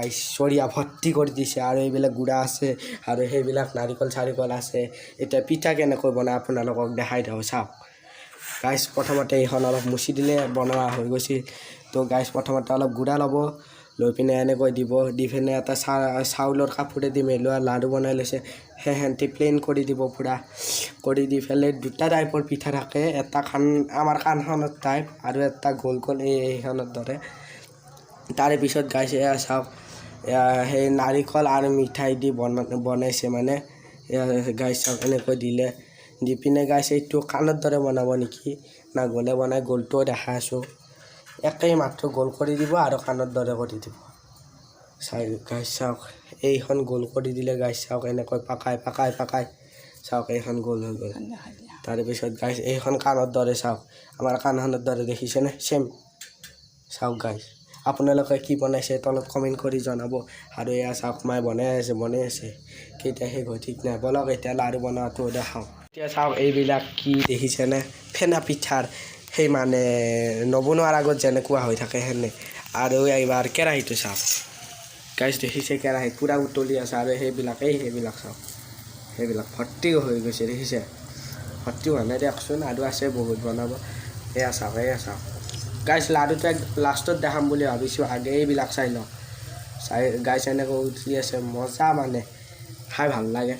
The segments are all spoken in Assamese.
গাইছ, চৰিয়া ভৰ্তি কৰি দিছে। আৰু এইবিলাক গুড়া আছে আৰু সেইবিলাক নাৰিকল চাৰিকল আছে। এতিয়া পিঠা কেনেকৈ বনাই আপোনালোকক দেখাই দিওঁ, চাওক। গাইছ, প্ৰথমতে এইখন অলপ মুচি দিলে, বনোৱা হৈ গৈছিল। তো গাইছ, প্ৰথমতে অলপ গুড়া ল'ব, লৈ পিনে এনেকৈ দিব, দি পিনে এটা চাউলৰ কাপোৰেদি মেলোৱা লাড়ু বনাই লৈছে। সেহেঁতি প্লেইন কৰি দিব, পূৰা কৰি দি পেলাই দুটা টাইপৰ পিঠা থাকে, এটা কাণ, আমাৰ কাণখনৰ টাইপ আৰু এটা গোল গোল এইখনৰ দৰে। তাৰে পিছত গাইছ, এয়া চাওক, এয়া সেই নাৰিকল আৰু মিঠাই দি বনাইছে। মানে এয়া গাইছ চাওক, এনেকৈ দিলে, দি পিনে গাইছ, এইটো কাণৰ দৰে বনাব নেকি না গোলে বনাই? গোলটোও দেখাই আছোঁ। একেই মাত্ৰ গোল কৰি দিব আৰু কাণৰ দৰে কৰি দিব। চাই গাইছ চাওক, এইখন গোল কৰি দিলে। গাইছ চাওক, এনেকৈ পাকাই পাকাই পাকাই চাওক, এইখন গোল হৈ গ'ল। তাৰপিছত গাইছ, এইখন কাণৰ দৰে, চাওক, আমাৰ কাণখনৰ দৰে দেখিছেনে? চেম। চাওক গাইছ, আপোনালোকে কি বনাইছে তলত কমেণ্ট কৰি জনাব। আৰু এয়া চাওক, মায়ে বনাই আছে, বনাই আছে, কেতিয়া শেষ হয় ঠিক নাই। ব'লক, এতিয়া লাড়ু বনোৱাটো দেখাওঁ। এতিয়া চাওক, এইবিলাক কি দেখিছেনে? ফেনা পিঠাৰ সেই মানে নবনোৱাৰ আগত যেনেকুৱা হৈ থাকে সেনে। আৰু এইবাৰ কেৰাহীটো চাওক গাইছ, দেখিছে? কেৰাহীত পূৰা উতলি আছে। আৰু সেইবিলাক, এই সেইবিলাক চাওক, সেইবিলাক ভৰ্তি হৈ গৈছে, দেখিছে? ভৰ্তি হোৱা নাই দিয়কচোন, আৰু আছে বহুত বনাব। এয়া চাওক, এয়া চাওক গাইছ, লাড়ুটো এক লাষ্টত দেখাম বুলি ভাবিছোঁ, আগে এইবিলাক চাই লওঁ। চাই গাইছ, এনেকৈ উঠি আছে, মজা, মানে খাই ভাল লাগে।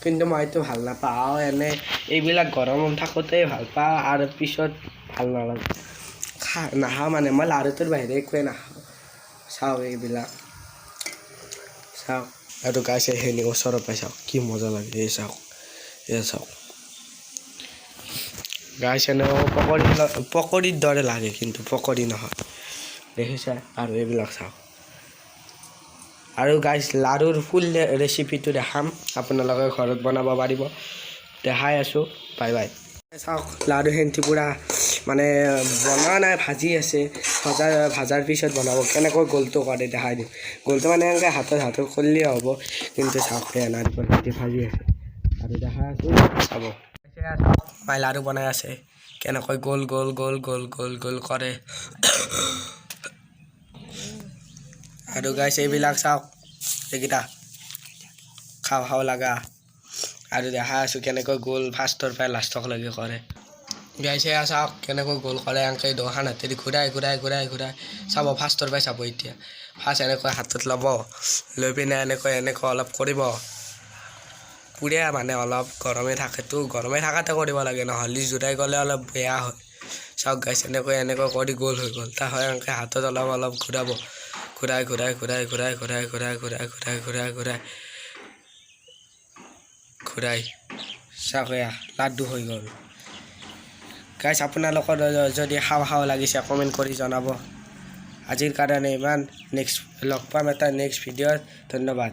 কিন্তু মই এইটো ভাল নাপাওঁ। এনে এইবিলাক গৰম থাকোঁতেই ভাল পাওঁ আৰু পিছত ভাল নালাগে, নাখাওঁ। মানে মই লাড়ুটোৰ বাহিৰে একোৱে নাখাওঁ। চাওক, এইবিলাক চাওক। আৰু গাইছ, এইখিনি ওচৰৰ পৰাই চাওক, কি মজা লাগে। এই চাওক, এই চাওক গাইছ, এনেকুৱা পকৰী, পকৰীৰ দৰে লাগে, কিন্তু পকৰী নহয়, দেখিছে? আৰু এইবিলাক চাওক। আৰু গাইছ, লাড়ুৰ ফুল ৰেচিপিটো দেখাম, আপোনালোকে ঘৰত বনাব পাৰিব, দেখাই আছোঁ। Bye bye. চাওক, লাড়ু সেন্তি পূৰা মানে বনোৱা নাই, ভাজি আছে। ভাজাৰ পিছত বনাব। কেনেকৈ গোলটো কৰে দেখাই দিম। গোলটো মানে এনেকৈ হাতত হাতত কৰিলেই হ'ব। কিন্তু চাওক, সেয়া নাৰিকল সেন্তি ভাজি আছে আৰু দেখাই আছোঁ, চাব। মায়ে লাড়ু বনাই আছে, কেনেকৈ গোল গোল গোল গোল গোল গোল কৰে। আৰু গাইছ, এইবিলাক চাওক, এইকেইটা খাওঁ খাওঁ লগা। আৰু দেখাই আছোঁ কেনেকৈ গোল ফাৰ্ষ্টৰ পৰা লাষ্টলৈকে কৰে। গাইছ, এয়া চাওক, কেনেকৈ গোল কৰে। এনেকৈ দুখন হাতেদি ঘূৰাই ঘূৰাই ঘূৰাই ঘূৰাই চাব, ফাৰ্ষ্টৰ পৰাই চাব। এতিয়া ফাৰ্ষ্ট এনেকৈ হাতত ল'ব, লৈ পিনে এনেকৈ এনেকৈ অলপ কৰিব পুৰে, মানে অলপ গৰমে থাকেতো, গৰমে থাকাতে কৰিব লাগে, নহ'লে জোৰাই গ'লে অলপ বেয়া হয়। চাওক গাইছ, এনেকৈ এনেকৈ কৰি গোল হৈ গ'ল। তাৰপিছত এনেকৈ হাতত অলপ অলপ ঘূৰাব, ঘূৰাই ঘূৰাই ঘূৰাই ঘূৰাই ঘূৰাই ঘূৰাই ঘূৰাই ঘূৰাই ঘূৰাই ঘূৰাই ঘূৰাই চাওক, এয়া লাড্ডু হৈ গ'ল। গাইছ, আপোনালোকৰ যদি খাওঁ খাওঁ লাগিছে, কমেণ্ট কৰি জনাব। আজিৰ কাৰণে ইমান, নেক্সট লগ পাম এটা নেক্সট ভিডিঅ'ত। ধন্যবাদ।